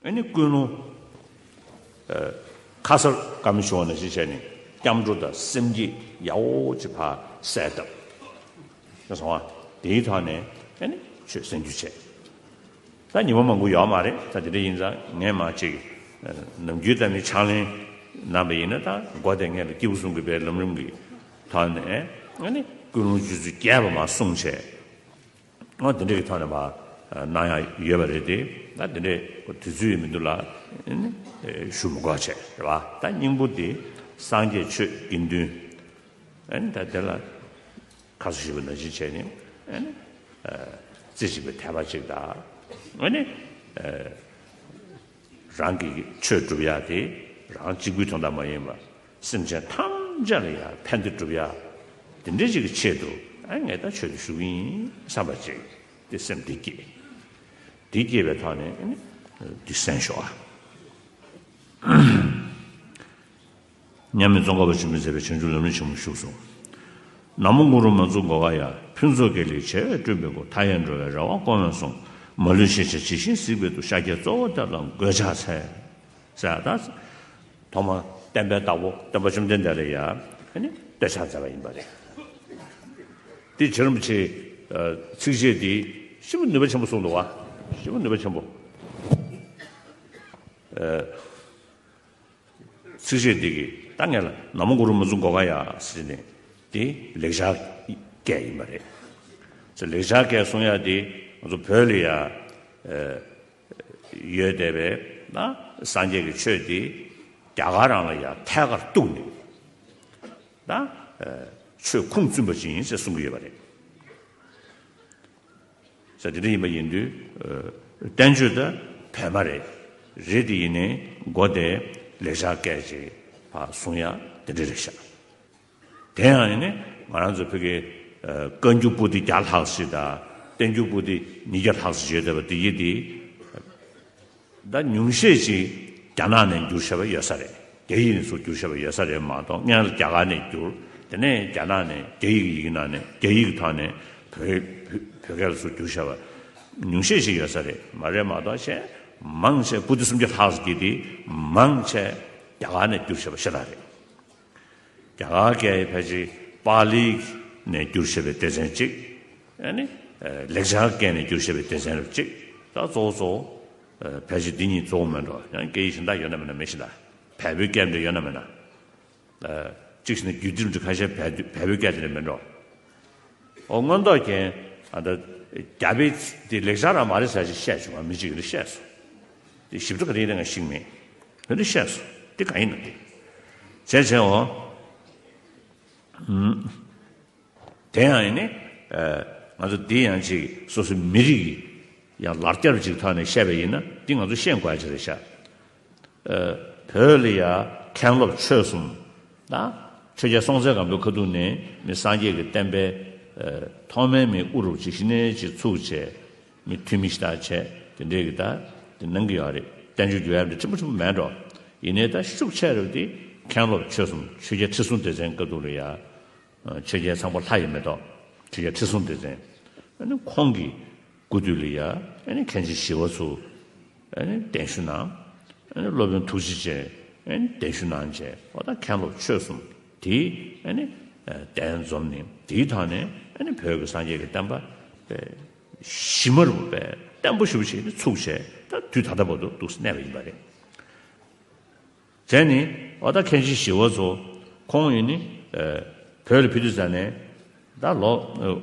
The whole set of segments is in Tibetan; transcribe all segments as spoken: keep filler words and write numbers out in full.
ཨ་ནི་ཀུན་སློང་ཨ་ཁ་སར་བཀའ་མོལ་ཞུ་བ་ནང་བཞིན་བྱས་ནས་སྐྱབས་འགྲོ་དང་སེམས་བསྐྱེད་ཡག་པོ་ཅིག་ཕར་གསལ་བཏབ། ད་སོང་བ་དེའི་ཐོག་ནས་ཨ་ནི་ཆོས་གསན་རྒྱུ་བྱས། ད་ཉི་མ་མང་པོ་ཡོད་མ་རེད། ད་དེ་འདྲ་ཡིན་ཙང་ངས་མར་ཅིག་ནམ་རྒྱུན་ལྟར་ནི་ཕྱག་ལེན་གནང་བ་ཡིན་ན། ད་མགོ་དེ་ངས་ལ་སྐྱེས་བུ་གསུམ་གྱི་དཔེ་ལམ་རིམ་གྱི་ཐོག་ནས་ཨ་ནི་ཀུན་སློང་བཅུ་ཚུལ་རྒྱས་པ་མར་གསུངས་བྱས། ཨ་དེ་འདྲ་གི་ཐོག་ནས་མར་གནང་ཡག་ཡོད་པ་རེད་དེ། ད་དེ་འདྲའི་དུས་ཚོད་མི་འདུག་ལ་ཨ་ནི་ཞུ་མི་དགོས་བྱས་རེད་བ། ད་སྙིང་པོ་དེ་སངས་རྒྱས་ཆོས་དགེ་འདུན། ཨ་ནི་ད་དེ་ལ་ཁ་སོ་ཞེས་པ་ནང་བཞིན་བྱས་ནས་ཨ་ནི་ཨ་རྩེ་གཅིག་པའི་དད་པ་གཅིག་དང་། ཨ་ནི་ཨ་རང་གི་ཆོས་སྒྲུབ་ཡག་དེ་རང་གཅིག་པུའི་དོན་དག་མ་ཡིན་པར་སེམས་ཅན་ཐམས་ཅད་ལ་ཡང་ཕན་བདེ་སྒྲུབ་ཡག་དེ་འདྲའི་ཅིག་གི་ཆེད་དུ་ཨ་ངས་ད་ཆོས་དེ་ཞུ་གི་ཡིན་བསམ་པ་ཅིག་དེ་སེམས་འདི་སྐྱེས། འདི་སྐྱེས་པའི་ཐོག་ནས་ཨ་ནི་འདི་གསན་ཤོག་ཨ། མཉམ་མེད་ཙོང་ཁ་པ་ཆེན་པོས་མཛད་པའི་བྱང་ཆུབ་ལམ་རིམ་ཆེན་མོ་བཞུགས་སོ། ན་མོ་གུ་རུ་མ་ཟུག་གོ་ག་ཡ། ཕུན་ཚོགས་དགེ་ལེགས་བྱེ་བས་བསྐྲུན་པའི་སྐུ། མཐའ་ཡས་འགྲོ་བའི་རེ་བ་སྐོང་བའི་གསུང་། མ་ལུས་ཤེས་བྱ་ཇི་བཞིན་གཟིགས་པའི་མཐུ། ཤཱཀྱའི་གཙོ་བོ་དེ་ལ་མགོས་ཕྱག་འཚལ། ཟེར་ད། ཐོག་མར་བསྟན་པའི་བདག་པོ་སྟོན་པ་བཅོམ་ལྡན་འདས་ལ་ཡ་ཨ་ནི་བསྟོད་ཕྱག་མཛད་པ་ཡིན་པ་རེད། དེ་རྗེ་རིན་པོ་ཆེས་ཚིགས་བཅད་འདི་ཞེ་པོ་ནུས་པ་ཆེན་པོ་གསུངས་འདུག་བ། ཞེ་པོ་ནུས་པ་ཆེན་པོ། ཚིགས་བཅད་འདི་གིས་ད་ངས་ལ་ན་མོ་གུ་རུ་མ་ཟུག་གོ་ག་ཡ་ཟེར་ནས་དེ་ལེགས་སྦྱར་སྐད་ཡིན་པ་རེད། ཚེ་ལེགས་སྦྱར་སྐད་གསུང་ཡ་དེ་ང་ཚོ་བོད་ལ་ཡ་ཡོད་བསྡད་པའི་ན་སངས་རྒྱས་ཀྱི་ཆོས་དེ་རྒྱ་གར་རང་ལ་ཡ་ཐད་ཀར་གཏུགས་ནས་ད་ཆོས་ཁུངས་བཙུན་པ་ཅིག་ཡིན་ཟེར་གསུང་གི་ཡོད་པ་རེད། ས་དེ་འདྲ་ཡིན་པ་ཡིན་དུས་ཨ་བསྟན་བཅོས་ད་བོད་མ་རེད། རེད་དེ་ཡིན་ནའི་མགོ་དེ་ལེགས་སྦྱར་སྐད་ཅིག་ཕར་གསུང་ཡ་དེ་འདྲ་རེད་ཤག་དེ་ཡང་ཡིན་ནའི་ང་རང་ཚོ་བོད་ཀྱི་ཨ་བཀའ་འགྱུར་པོ་ཏི་བརྒྱ་ལྷག་ཞིག་དང་བསྟན་འགྱུར་པོ་ཏི་ཉིས་བརྒྱ་ལྷག་ཞིག་ཡོད་བསྡད་པ་དེ་ཡིན་དེ། ད་ཉུང་ཤས་ཅིག་རྒྱ་ནག་ནས་བསྒྱུར་བཞག་པ་ཡོད་ས་རེད། རྒྱ་ཡིག་ནས་ཚུར་བསྒྱུར་བཞག་པ་ཡོད་ས་རེད་མ་གཏོགས་སྔོན་ལ་རྒྱ་གར་ནས་བསྒྱུར། དེ་ནས་རྒྱ་ནག་ནས་རྒྱ་ཡིག་ཡིག་ནང་ནས་རྒྱ་ཡིག་གི་ཐོག་ནས་བོད་བོད་བོད་སྐད་ལ་ཚུར་བསྒྱུར་བཞག་པ་ཉུང་ཤས་ཤིག་ཡོད་ས་རེད་མ་རེད་མ་གཏོགས་ཆེས་མང་ཆེ་པོ་ཏི་སུམ་བརྒྱ་ལྷག་ཙམ་གྱིས་དེ་མང་ཆེ་རྒྱ་གར་ནས་བསྒྱུར་བཞག་པ་ཤ་སྟག་རེད། རྒྱ་གར་སྐད་ཕལ་ཆེར་པཱ་ལི་ནས་བསྒྱུར་བཞག་པའི་སྡེ་ཚན་གཅིག་ཨ་ནི་ལེགས་སྦྱར་སྐད་ནས་བསྒྱུར་བཞག་པའི་སྡེ་ཚན་རུ་གཅིག་ད་གཙོ་བོ་གཙོ་བོ་ཕལ་ཆེར་འདི་གཉིས་གཙོ་བོ་མིན་འགྲོ། ཡང་སྐད་ཡིག་གཞན་དག་ཡོད་ན་མིན་ན་མི་ཤེས་ད། བལ་པོའི་སྐད་འདྲ་ཡོད་ན་མིན་ན། གཅིག་བྱས་ན་རྒྱུད་འདི་འདྲ་ཁ་ཤས་བལ་བལ་པོའི་སྐད་དེ་འདྲ་མིན་འགྲོ། ཨོ་སྔོན་མདོག་རྒྱན་ཨ་ད་རྒྱ་དཔེ་དེ་ལེགས་སྦྱར་རང་མ་རེད་ཟེར་ཞིག་བཤད་བྱུང་བ་མི་གཅིག་གིས་བཤད་སོང་། དེ་ཞིབ་ཕྲ་ག་རེ་ཡིན་ན་ང་ཤེས་མེད། དེ་འདྲ་བཤད་སོང་། དེ་གང་ཡིན་ན་དེ། བྱས་བྱས་འོ། དེ་ཡང་ཡིན་ནི། ང་ཚོ་འདི་ཡང་ཅིག་སོ་སོའི་མི་རིགས་ཀྱི་ཡང་ལག་རྒྱབ་ཅིག་ཐོག་ནས་བཤད་པ་ཡིན་ན་འདི་ང་ཚོ་ཤེས་དགོས་ཡ་ཅིག་རེད་ཤག་བོད་ལ་ཡ་མཁན་སློབ་ཆོས་གསུམ་དང་ཆོས་རྒྱལ་སྲོང་བཙན་སྒམ་པོའི་ཁ་ཐུག་ནས་མི་སངས་རྒྱས་ཀྱི་བསྟན་པའི་ཐོག་མའི་མི་དབུ་རུ་ཅིག་གཞི་ནས་ཅིག་ཚུགས་བྱས་མི་འཐུས་མི་ཤ་སྟག་བྱས་དེ་འདྲས་ཀྱི་ད་དེ་གནང་གི་ཡོད་རེད། བསྟན་བཅོས་བསྒྱུར་ཡ་འདྲ་ཕྲན་བུ་ཕྲན་བུ་མེད་འགྲོ། ཡིན་ནའི་ད་ཤུགས་ཆེ་རུ་དེ་མཁན་སློབ་ཆོས་གསུམ་ཆོས་རྒྱལ་ཁྲི་སྲོང་ལྡེ་བཙན་བཀའ་ཐུག་ལ་ཡ། ཆོས་རྒྱལ་ཚངས་པ་ལྷ་ཡི་མེ་ཏོག་ཆོས་རྒྱལ་ཁྲི་སྲོང་ལྡེ་བཙན། ཁོང་གི་སྐུ་དུས་ལ་ཡ་མཁན་ཆེན་ཞི་བ་འཚོ་གདན་ཞུ་གནང་། སློབ་དཔོན་ཐུགས་རྗེ་ཅན་གདན་ཞུ་གནང་བྱས་འོ་ད་མཁན་སློབ་ཆོས་གསུམ་དེ་གདན་འཛོམས་ནས་དེའི་ཐོག་ནས་བོད་ཀྱི་སངས་རྒྱས་ཀྱི་བསྟན་པ་གཞི་མ་རུ་བརྟན་པོ་ཞེ་པོ་ཅིག་ཚུགས་བྱས་ད་དུས་ད་ལྟ་བར་དུ་འདུག་གནས་པ་ཡིན་པ་རེད། བྱས་ནས་ཨོ་ད་མཁན་ཆེན་ཞི་བ་འཚོ་ཁོང་ཡིན་ནི་བོད་ལ་ཕེབས་དུས་ཙ་ནས་ད་ལོ་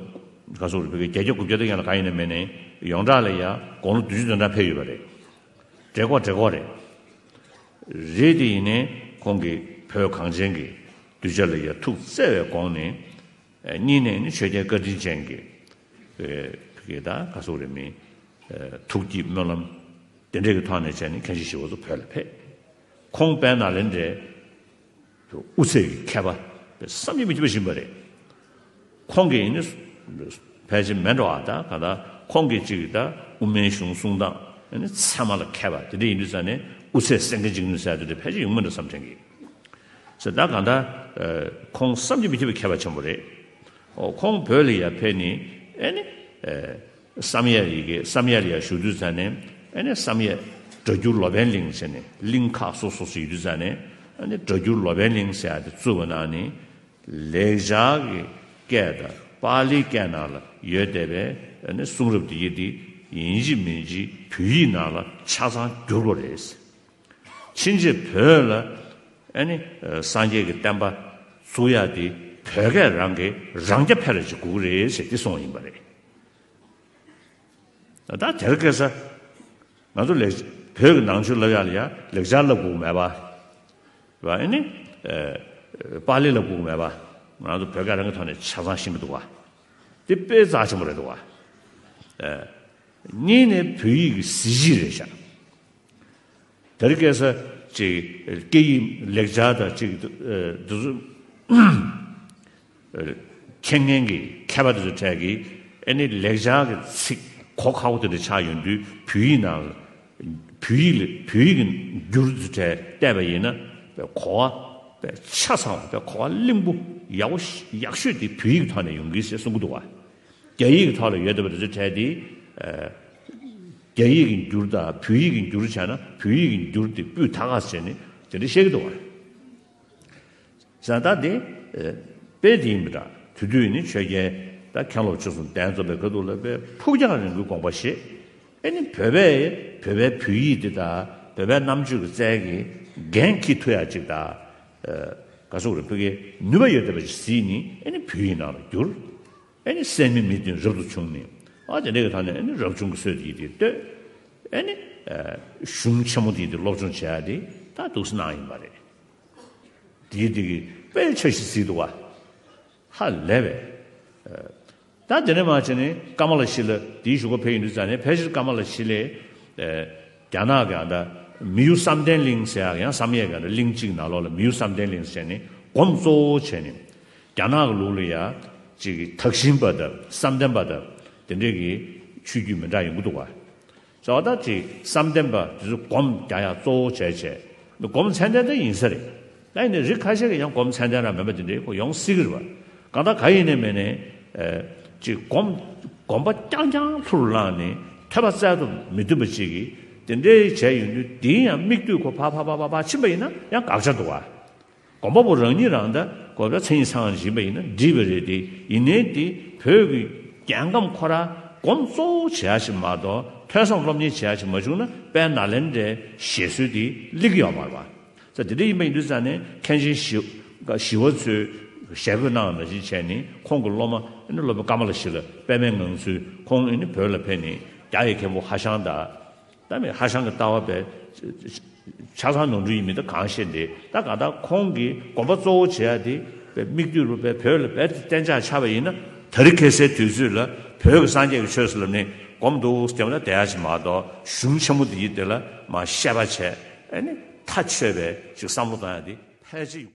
ག་ཚོད་རེད། བོད་ཀྱི་བརྒྱད་བརྒྱ་དགུ་བརྒྱ་དང་ཡང་ལ་གང་ཡིན་ན་མེད་ནས་ཡོངས་གྲགས་ལ་ཡ་དགུང་ལོ་བདུན་ཅུ་དོན་གྲངས་ཕེབས་ཡོད་པ་རེད། བགྲེས་སྐོར་བགྲེས་སྐོར་རེད། རེད་དེ་ཡིན་ནའི་ཁོང་གིས་བོད་གངས་ཅན་གྱི་གདུལ་བྱ་ལ་ཡ་ཐུགས་བརྩེ་བའི་སྒོ་ནས། གཉིས་ནས་ནི་ཆོས་རྒྱལ་བཀའ་དྲིན་ཅན་གྱི་ད་ག་ཟེར་རེད་མི་ཐུགས་ཀྱི་སྨོན་ལམ་དེ་འདྲ་གི་ཐོག་ནས་བྱས་ནས་མཁན་ཆེན་ཞི་བ་འཚོ་བོད་ལ་ཕེབས། ཁོང་དཔལ་ནཱ་ལེནྡྲའི་དབུ་ཚད་ཀྱི་མཁས་པ་བསམ་གྱིས་མི་ཁྱབ་པ་ཞིག་ཡིན་པ་རེད། ཁོང་གིས་ནི་ཕལ་ཆེར་མེད་འགྲོ་བ་ད་ག་ད་ཁོང་གིས་ཅིག་ད་དབུ་མའི་གཞུང་གསུང་སྟངས་ཚད་མ་ལ་མཁས་པ་དེ་འདྲ་ཡིན་དུས་ཙ་ནས་དབུ་ཚད་གསན་མཁན་ཅིག་ནུས་ས་དེ་འདྲ་ཕལ་ཆེར་ཡོང་མི་འགྲོ་བསམ་དྲན་གྱི། ཟེར་ད་གང་ལྟར་ཁོང་བསམ་གྱིས་མི་ཁྱབ་པའི་མཁས་པ་ཆེན་པོ་རེད། ཨོ་ཁོང་བོད་ལ་ཡར་ཕེབས་ནས་ཨེ་ནི་བསམ་ཡས་ཡི་གེ་བསམ་ཡས་ལ་ཡར་བཞུགས་དུས་ཙ་ནས་ཨེ་ནི་བསམ་ཡས་ སྒྲ་སྒྱུར་ལོ་པཎ་གླིང་ཟེར་ནས་གླིང་ཁག་སོ་སོ་སོ་ཡོད་དུས་ཙང་ནས། ཨ་ནི་སྒྲ་སྒྱུར་ལོ་པཎ་གླིང་ཟེར་ཡ་དེ་བཙུགས་པ་ནང་ནས། ལེགས་སྦྱར་གྱི་སྐད་དང་པཱ་ལིའི་སྐད་ནང་ལ་ཡོད་བསྡད་པའི་ཨ་ནི་གསུང་རབ་དེ་ཡི་དེ་ཡིན་གཅིག་མིན་གཅིག་བོད་ཡིག་ནང་ལ་ཆ་ཚང་བསྒྱུར་དགོས་རེད། ཕྱིན་ཆད་བོད་ལ་ཨ་ནི་སངས་རྒྱས་ཀྱི་བསྟན་པ་བཙུགས་ཡ་དེ་བོད་སྐད་རང་གིས་རང་རྐྱ་འཕེར་ར་ཅིག་དགོས་ཀྱི་རེད་ཟེར་དེ་གསུངས་པ་ཡིན་པ་རེད། ད་དེར་སྐད་ས་ང་ཚོ་ལེགས་བོད་ཀྱི་ནང་ཆོས་བསླབ་ཡ་ལ་ཡ་ལེགས་སྦྱར་བསླབ་དགོས་མེད་པ། བ་ཨ་ནི་ཨ་པཱ་ལི་བསླབ་དགོས་མེད་པ། ང་ཚོ་བོད་སྐད་རང་གི་ཐོག་ནས་ཆ་ཚང་ཤེས་ཀྱི་འདུག་བ། དེ་དཔེ་རྩ་ཆེན་པོ་རེད་འདུག་བ། ཨ་གཉིས་ནས་བོད་ཡིག་གི་གཟི་བརྗིད་རེད་ཤག་དེ་རིང་ཁ་སང་ཅིག་སྐད་ཡིག་ལེགས་སྦྱར་དང་ཅིག་ཨ་འདི་ཚོ་མཁྱེན་མཁན་གྱི་མཁས་པ་དེ་ཚོའི་གྲས་ཀྱིས་ཨ་ནི་ལེགས་སྦྱར་གྱི་ཚིག་གོ་ཁག་པོ་དེ་འདྲ་ཆགས་ཡོང་དུས། བོད་ཡིག་ནང་བོད་ཡིག་ལ་བོད་ཡིག་གི་འགྱུར་དེ་ཚོའི་གྲས་བལྟས་པ་ཡིན་ན། དཔེ་གོ་བ་དཔེ་ཆ་ཚང་བ། དཔེ་གོ་བ་བརླིང་པོ་ཡག་པོ་ཡག་ཤོས་དེ་བོད་ཡིག་གི་ཐོག་ནས་ཡོང་གི་ཟེར་གསུང་གི་འདུག་བ། རྒྱ་ཡིག་གི་ཐོག་ལ་ཡོད་བསྡད་པ་དེ་ཚོའི་གྲས་དེ། ཨ་རྒྱ་ཡིག་གི་འགྱུར་དང་བོད་ཡིག་གི་འགྱུར་བྱས་ན། བོད་ཡིག་གི་འགྱུར་དེ་སྤུས་དག་ག་ཟེར་ནས་དེ་འདྲ་བཤད་ཀྱི་འདུག་བ། ཟེར་ན་ད་དེ་ཨ་དཔེ་དེ་ཡིན་པ་འདྲ། དེ་དུས་ནི་ཆོས་རྒྱལ་ད་མཁན་སློབ་ཆོས་གསུམ་གདན་འཛོམས་པའི་ཁ་ཐུག་ལ་དཔེ་ཕུགས་རྒྱང་རིང་པོའི་དགོངས་པ་བཞེས། ཨ་ནི་བོད་པས་བོད་པའི་བོད་ཡིག་འདི་དང་བོད་པའི་རྣམ་དཔྱོད་ཀྱི་རྩལ་གྱིས་འགན་འཁྱེར་ཐུབ་ཡ་ཅིག་དང་། ཨ་ག་ཟེར་དགོས་རེད། ཕ་གིའི་ནུས་པ་ཡོད་བསྡད་པ་ཅིག་གཟིགས་ནས། ཨ་ནི་བོད་ཡིག་ནང་ལ་བསྒྱུར། ཨ་ནི་སད་མི་མི་བདུན་རབ་ཏུ་བྱུང་ནས། ཨ་དེ་འདྲ་གི་ཐོག་ནས་ཨ་ནི་རབ་བྱུང་གི་སྲོལ་དེ་ཡི་དེ་བཏོད། ཨ་ནི་ཨ་གཞུང་ཆེན་མོ་དེ་ཡི་དེ་སློབ་སྦྱོང་བྱེད་ཡ་དེ་ད་འདུག་སེ་གནང་ཡིན་པ་རེད། དེ་ཡི་དེ་གི་དཔེ་འཆར་གཞི་གཟིགས་འདུག་བ། ཧ་ལས་པས། ཨ་ད་དེ་ནས་མར་བྱས་ནས་ཀ་མ་ལ་ཤི་ལ་དེའི་གཞུག་གུ་ཕེབས་ཡོང་དུས་ཙང་ནས། ཕལ་ཆེར་ཀ་མ་ལ་ཤི་ལས་ཨ་རྒྱ་ནག་གི་ཨ་ད་མིའུ་བསམ་གཏན་གླིང་ཟེར་ཡ་ཡང་བསམ་ཡས་གི་ཨ་ད་གླིང་གཅིག་ནང་ལོགས་ལ་མིའུ་བསམ་གཏན་གླིང་ཟེར་ནས་སྒོམ་གཙོ་བོ་བྱས་ནས། རྒྱ་ནག་གི་ལུགས་ལ་ཡ་ཅིག་གི་དག་ཞིང་པ་དང་བསམ་གཏན་པ་དང་དེ་འདྲས་ཀྱི་ཆོས་བརྒྱུད་མི་འདྲ་ཡོང་གི་འདུག་བ། ཟེར་བ་ད་ཅིག་བསམ་གཏན་པ་དེ་ཚོ་སྒོམ་རྒྱག་ཡ་གཙོ་བོ་བྱས་བྱས། སྒོམ་ཚད་ལྡན་ད་ཡིན་ས་རེད། ད་ཡིན་ནའི་རིགས་ཁ་ཤས་ཀྱིས་ཡང་སྒོམ་ཚད་ལྡན་ར་མིན་པ་དེ་འདྲས་ཁོ་ཡོང་སྲིད་ཀྱི་རེད་བ། གང་ལྟར་ག་ཡིན་ནའི་མིན་ནའི་ཨ་ཅིག་སྒོམ་སྒོམ་པ་རྐྱང་རྐྱང་ལྷུར་བླངས་ནས་ཐོས་པ་སྩལ་དུ་མི་བཏུབ་པ་ཅིག་གིས་དེ་འདྲས་བྱས་ཡོང་དུས། དེ་ཡང་མིག་ལྟོས་ཁོ་ཕར་ཕར་ཕར་ཕར་ཕར་ཕྱིན་པ་ཡིན་ན་ཡང་དགག་བྱ་འདུག་བ། སྒོམ་པ་པོ་རང་ཉིད་རང་ད་གོ་བ་མཚན་ཉིད་ཚང་བཞིན་པ་ཡིན་ན་འགྲིག་པ་རེད་དེ། ཡིན་ནའི་དེ་བོད་ཀྱི་རྒྱལ་ཁམས་ཁོ་ར་སྒོམ་གཙོ་བོ་བྱེད་ཡ་ཞིག་མ་གཏོགས། ཐོས་བསམ་སློབ་གཉེར་བྱེད་ཡ་ཞིག་མ་བྱུང་ན་དཔལ་ནཱ་ལེནྡྲའི་བཞེད་སྲོལ་དེ་སླེབས་ཀྱི་ཡོད་མ་རེད་པ། ས་དེ་འདྲ་ཡིན་པ་ཡིན་དུས་ཙང་ནས་མཁན་ཆེན་ཞི་ཞི་བ་འཚོས་ཞལ་བཀོད་གནང་བ་ནང་བཞིན་བྱས་ནས། ཁོང་གི་སློབ་མ་ཨ་ནི་སློབ་དཔོན་ཀ་མ་ལ་ཤཱི་ལ་པདྨའི་ངང་ཚུལ། ཁོང་ཨ་ནི་བོད་ལ་ཕེབས་ནས་རྒྱ་ཡི་མཁན་པོ་ཧྭ་ཤང་དང་། ད་མི་ཧྭ་ཤང་གི་ལྟ་བ་དཔེ་ཆ་ཚང་ནོར་འཁྲུལ་ཡིན་མིན་ད་གང་ཤེས་འདི། ད་གང་ལྟར་ཁོང་གིས་དགོངས་པ་གཙོ་བོ་བྱེད་ཡ་དེ་དཔེ་མིག་ལྟོས་རུ་དཔེ་བོད་ལ་དཔེ་གཏན་འཇགས་ཆགས་པ་ཡིན་ན། དེ་རིང་ཁ་སང་དུས་ཚོད་ལ་བོད་ཀྱི་སངས་རྒྱས་ཀྱི་ཆོས་ཟེར་ལབ་ནས་སྒོམ་འདུག་སྟེ་ཡོང་ན་བསྡད་ཡ་ཞིག་མ་གཏོགས། གཞུང་ཆེན་མོ་འདི་ཡི་དེ་ལ་མར་བཤད་པ་བྱས། ཨ་ནི་ཐག་ཆོད་པའི་ཅིག་བསམ་བློ་གཏོང་ཡ་དེ་ཕལ་ཆེར་ཡོང་